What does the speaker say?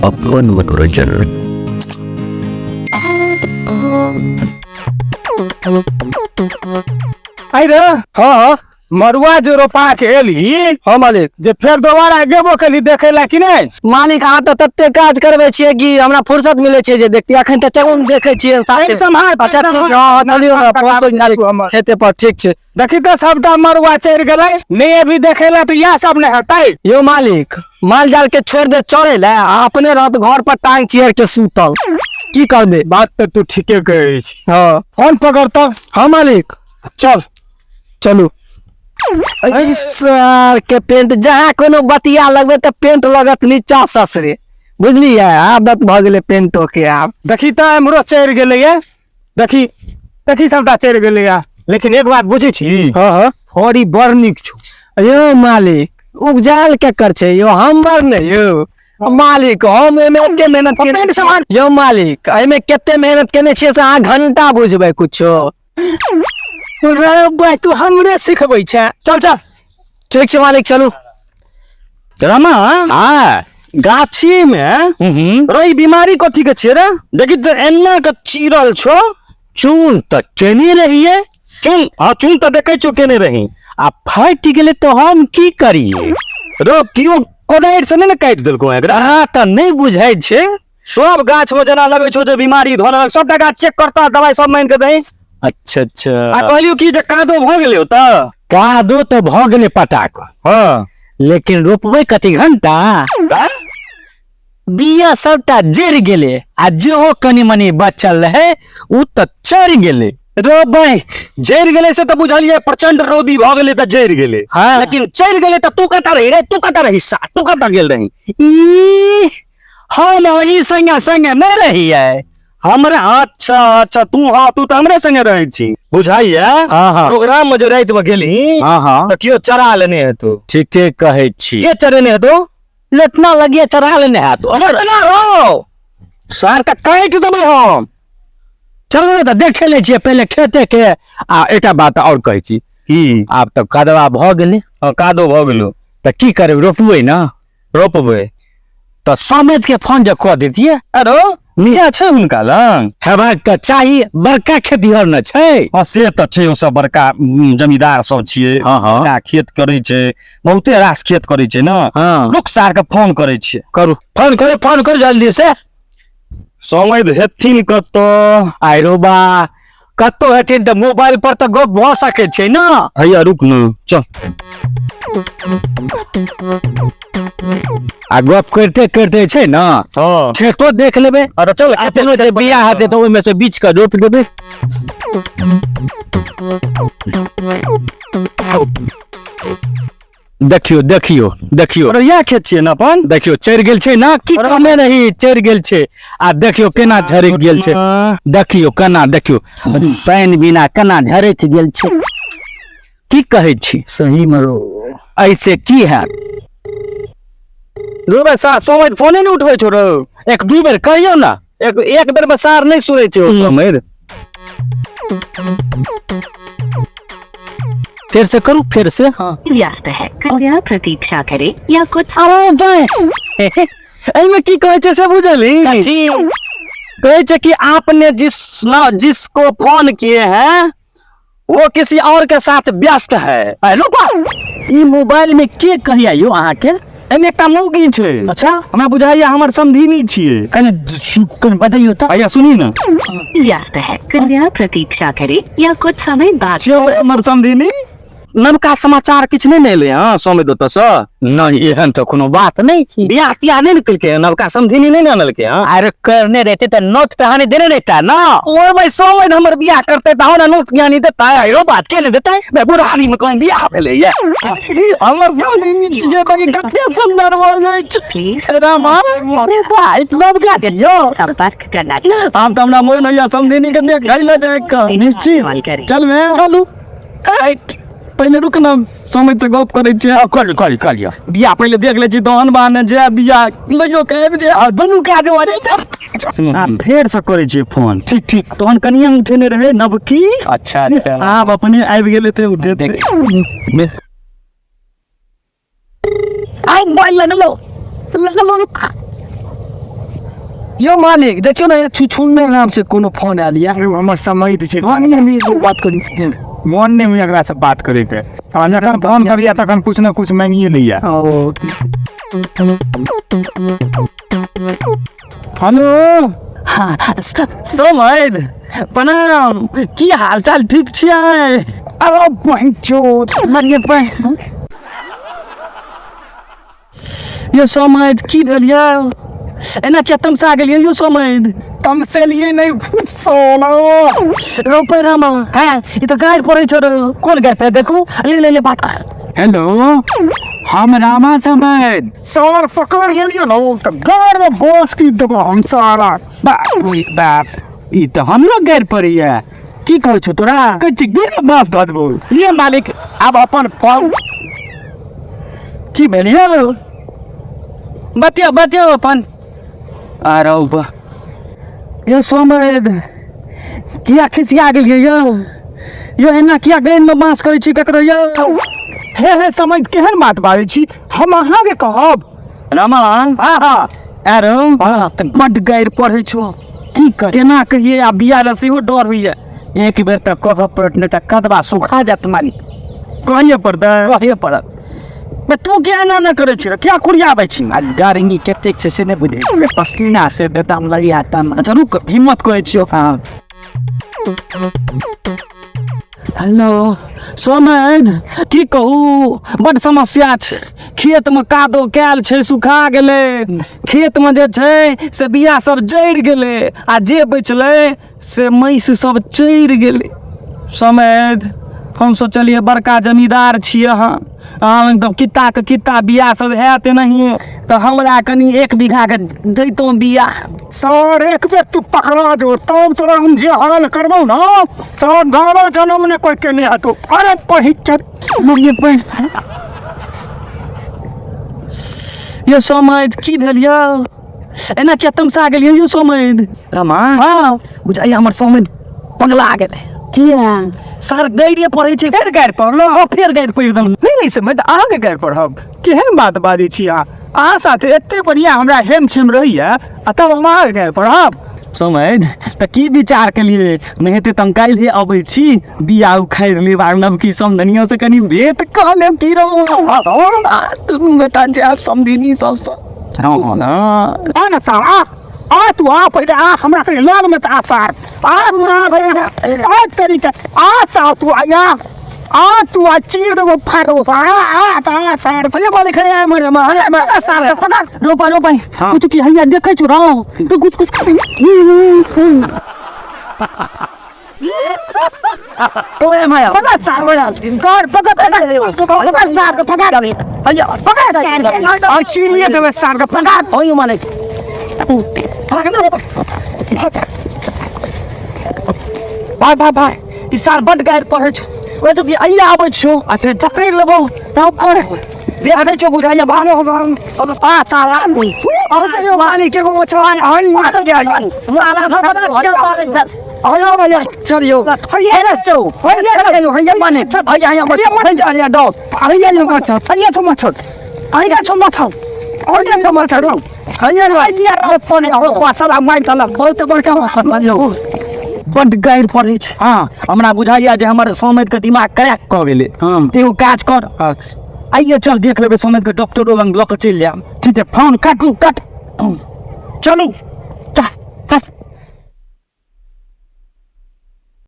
अपन मनोरंजन। आई रे। हाँ हाँ। मरुआ जो रोपा के एली। हाँ मालिक। जे फेर दोबारा गेबो केली देखे ला कि नहीं? मालिक अहाँ तऽ तते काज करबै छियै कि हमरा फुर्सत मिलै छै जे देखती। अखन तऽ चलू देखै छियै साथे। सम्हार, अच्छा ठीक छै, हाँ हाँ चलियौ ने, पहुँचो मालिक हमर। खेते पर। ठीक छै। देखी तऽ सबटा मरुआ चढ़ि गेलै, नहीं अभी देखे ला तऽ इएह सब नहि हेतै। यौ मालिक, माल जाल के छोड़ि दे चढ़ै लए आ अपने रहत घर पर टांग चियर के सुतल, की करबै? बात तऽ तू ठीके कहै छी। हाँ। फोन पकड़ तब। हाँ मालिक। चल। चलू। अरे सर के पेंट जहाँ कोनो बतिया लगबे तऽ पेंट लगत नीचा ससरे, बुझलियै? आदत भऽ गेलै पेंटो के आब। देखी तऽ एम्हरो चढ़ि गेलैया, देखी देखी सबटा चढ़ि गेलैया। लेकिन एक बात बुझै छी? हाँ हाँ। फड़ी बड़ नीक छौ। यौ मालिक, उपजायल केकर छै यौ? हमर नहि यौ मालिक, हम एहिमे एते मेहनत केने पेंट सामान। यौ मालिक, एहिमे कते मेहनत केने छियै से अहाँ घंटा बुझबै कुछो। रे भाई, तू हमरे सिखबै छै। चल चल। ठीक छै मालिक, चलू। रमा। हाँ। गाछी में रे बीमारी कथी के छियै रे? देखी तऽ एना के चीरल छौ। चून तऽ केने रहियै। चून? हाँ चून तऽ देखै छियौ केने रही। आ फाटि गेलै तऽ हम की करियै? रो कियो कोदारि से नहि ने काटि देलकौ एकरा? अहाँ तऽ नहि बुझै छै। सब गाछ में जेना लगै छौ जे बीमारी धरल, सबटा गाछ चेक करता, दवाई सब मानि के दही। अच्छा अच्छा। आ कहलियौ की जे कादो भऽ गेलै ओतऽ? कादो तऽ भऽ गेलै पटाक। हाँ। लेकिन रोपबै कति घंटा? बिया सबटा जरि गेलै आ जेहो कनि मनि बचल रहै उ तऽ चढ़ि गेलै। रो भाई, जरि गेलै से तऽ बुझलियै, प्रचंड रौदी भऽ गेलै तऽ जरि गेलै। हाँ। लेकिन चढ़ि गेलै तऽ तू कतऽ रही रे? तू कतऽ रही सा? तू कतऽ गेल रही? ई हम अहीं संगे संगे नहि रहियै। हमरा? अच्छा अच्छा, तू? हाँ, तू तऽ हमरे संगे रहै छी बुझाइया। हाँ हाँ। प्रोग्राम में जे राति में गेली हाँ हाँ, तऽ केओ चरा लेने हेतौ। ठीके कहै छी। के चरेने हेतौ? लेटना लगिए चढ़ा लेने हैत। लेटना रौ, सार के काटि देबै हम। चलू ने तऽ देखे लै छियै पहिले खेते के। आ एकटा बात आओर कहै छी। की? आब तऽ कदवा भऽ गेलै। हाँ, कादो भऽ गेलो। तऽ की करबै, रोपबै ने? रोपबै। तऽ समेत के फोन जे कऽ दैतियै। अरो मिया छै हुनका लग? हेबाक तऽ चाही, बड़का खेतिहर ने छै। हाँ से तऽ छै, ओ सब बड़का जमींदार सब छियै। हाँ हाँ। बड़का खेत करै छै, बहुते रास खेत करै छै ने। हाँ। लोक सार के फोन करै छियै। करू फोन, करू फोन, करू जल्दी से। समैध हेथिन कतऽ? आइरो बा, कतौ हेथिन तऽ मोबाइल पर तऽ गप भऽ सकै छै ने। हैया रुक ने, चल। आ गप करिते करिते छै ने, हाँ, खेतो देख लेबै। अरे चल। अपनो जे बिया हेतै तऽ ओहिमे से बीछ कऽ रोपि देबै। देखियौ देखियौ देखियौ। अरे इएह खेत छियै ने अपन? देखियौ चढ़ि गेल छै ने, की कहने रही, चढ़ि गेल छै। आ देखियौ केना झरकि गेल छै। देखियौ केना, देखियौ पानि बिना केना झरकि गेल छै। की कहै छी? सही में रो। ऐसे की हैत? रो भाई, सार सोमैत फोने नहि उठबै छौ रौ। एक दू बेर कहियौ ने। एक एक बेर में सार नहि सुनै छै ओ सोमैत। फिर से करू, फिर से। हाँ। व्यस्त है, कृपया प्रतीक्षा करें या कुछ। अरे भाई, एहिमे की कहै छै से बुझली? कथी? कहै छै कि आपने जिस न जिसको फोन किए हैं वो किसी और के साथ व्यस्त है। हेलो पा, ई मोबाइल में के कहिया यौ अहाँके? एहिमे एकटा मौगी छै। अच्छा। हमरा बुझाइया हमर समधिनी छियै। कनि कनि बतैयौ तऽ। भैया सुनी ने। व्यस्त है, कृपया प्रतीक्षा करें या कुछ समय बाद। छियौ हमर समधिनी। नवका समाचार किछु नहि ने एलै हँ सौम्य ओतऽसँ? नहि, एहन तऽ कोनो बात नहि छै। बियाह तियाह नहि ने केलकै हँ? नवका समधिनी नहि ने अनलकै हँ? अरे करने रहते तऽ नोत कहानी देने रहता ना। ओ भाई, सौम्य हमर बियाह करते तऽ हमरा नोत ज्ञानी देतै? आयो बात के नहि देतै? बे बुढ़ारी में कहीं बियाह भेलै ये? हमर समधिनी छियै तऽ कते सुंदर बोलै छै। प्लीज रामा, अरे बा, नवका दियौ। संपर्क करना आब तऽ हमरा मोन होइया समधिनी के देख लए जाय के। निश्चित। कॉल करें। चल मे चलू। राइट, पहिले रुक ने, समय से गप करै छियै। कर कर कर लिअ। बियाह पहिले देख लै छी तहन बहाने जे बियाह लइयो के आबि जाय आ दुनू काज भऽ जाइ। आ फेर से करै छियै फोन। ठीक ठीक। तहन कनिया उठेने रहै नवकी। अच्छा अच्छा। आब अपने आबि गेलै तऽ उठेतै। मिस I mobile लगलो लगलो। यौ मालिक देखियौ ने छुछुन्नर नाम से कोनो फोन आयल यऽ। एगो हमर समय छै। नहीं बात करी। मोन नहि होइए एकरासँ बात करैके। आ जखन फोन करिए तखन कुछ ने कुछ मांगिए लैया। ओ हेलो। हाँ, सोमैद प्रणाम, की हाल चाल, ठीक छियै? अरे बहिनचोद। यौ सोमैद, की भेल यौ? एना किया तमसा गेलियै यौ सोमैद? तमसेलिए नहि सोना। रोपै रामा है, ई तऽ गारि पड़ै छौ रौ। कोन गारि पड़ै? देखू, ले ले ले बात कर। हेलो, हम रामा समैद। सर पकड़ गेलियो न तऽ गाड़ में बस की देबो हम सारा। बाप रे बाप, ई तऽ हमरो गारि पड़ैया। की कहै छौ तोरा? कहै छी गिर बाँस धऽ देबौ। ये मालिक, आब अपन फोन। की भेल यौ? बतियौ बतियौ अपन। आरो बा यौ सोमैद, किया खिसिया गेलियै यौ? यौ एना किया गानि में बाँस करै छी ककरो यौ? हे हे समझ, केहन बात बाजै छी? हम अहाँके कहब। रमा। हाँ हाँ। आरो तऽ बड्ड गारि पढ़ै छौ। की कर, केना कहियै? आ बिया लए सेहो डर होइए। एक बेर तऽ कहऽ पड़त, नहि तऽ कदबा सुखा जायत मालिक। कहिए पड़तै? कहहे पड़त। बे तू किया एना नहि करै छी रे? किया कुरियाबै छी? आ गर्मी कतेक छै से नहि बुझै छियै, पसीना से बेदाम लगिया तम। अच्छा रुक, हिम्मत कहै छियौ। हाँ। हेलो सोमैन, की कहू, बड्ड समस्या छै। खेतमे कादो कयल छै, सुखा गेलै। खेतमे जे छै से बिया सब जरि गेलै आ जे बचलै से महींस सब चरि गेलै। सोमैन, हम सोचलियै बड़का जमींदार छियै अहाँ, अहाँ लग तऽ कित्ताके कित्ता बिया सब हैत एनाहिए, तऽ हमरा कनि 1 बीघाके दैतहुँ बिया। सर एक बेर तू पकड़ा जो तब तोरा हम जे हाल करबौ न सर, गाना जनम ने कोई केने हतो। अरे पहिचर। यौ सोमैद, की भेल यौ? एना किया तमसा गेलियै यौ सोमैद? रमा। हाँ। बुझाइया हमर सोमैद पगला गेलै। किया सर गारिये पढ़ै छै? फेर गारि पढ़लो? ओ फेर गारि पढ़ि देलहुँ। नहि नहि समझ, अहाँके गारि पढ़ब? केहन बात बाजै छी अहाँ? अहाँ साथे एते बढ़िआँ हमरा हेम छेम रहैया आ तब हम अहाँके गारि पढ़ब? समझ, तऽ की विचार केलियै? नहि हेतै तऽ हम काल्हि अबै छी, बिया उखाड़ि लेब आ नवकी समधनिया से कनि भेंट कऽ लेब। की रहू दुनू बेटा जायब समधिनी सबसँ। हाँ। आ न सार, आ आ तू आ, पहिले आ हमरा कनि लगमे तऽ आ सार, आ आ तरीका, आ सार तू आ आ आ तू आ, चीर देबो फाड़ देबो सार, आ आ आ सार। अरे बोले खड़े आए मरे मारे आ सार के पकड़। रोपा रोपा। हाँ। कुछ की हैया देखै छु रौ तो कुछ कुछ कर। ओए माया पकड़ सार, कर पकड़ पकड़ पकड़ सार के पकड़। हैया पकड़ सार के आ चीरिए देबै सार के, पकड़। ओयो माने भाई भाई भाई, ई सार बड गारि पढ़ै छौ। ओए तो की अइया आबै छौ? अच्छा पकड़ि लेबौ तब पर देखै छौ बुझाइया भागो। आ सार आ। अरे यौ मालिक, एगो मछुआर चलियो हैया माने हैया हैया हैया डॉग हैया मछर, हैया तो मछर, हैया तो मछर, हैया तो मछर, हैया फोन पासल मारि देलक। बहुत बड़का मानियो बड गारि पढ़ै छै। हाँ। हमरा बुझाइया जे हमर सोमैत के दिमाग क्रैक कऽ गेलै। हाँ। एगो काज कर, आइए चल देख लेबै सोमैत के, डॉक्टरो लग लऽ कऽ चलि जायब। ठीक है, फोन काटू। काट। चलू।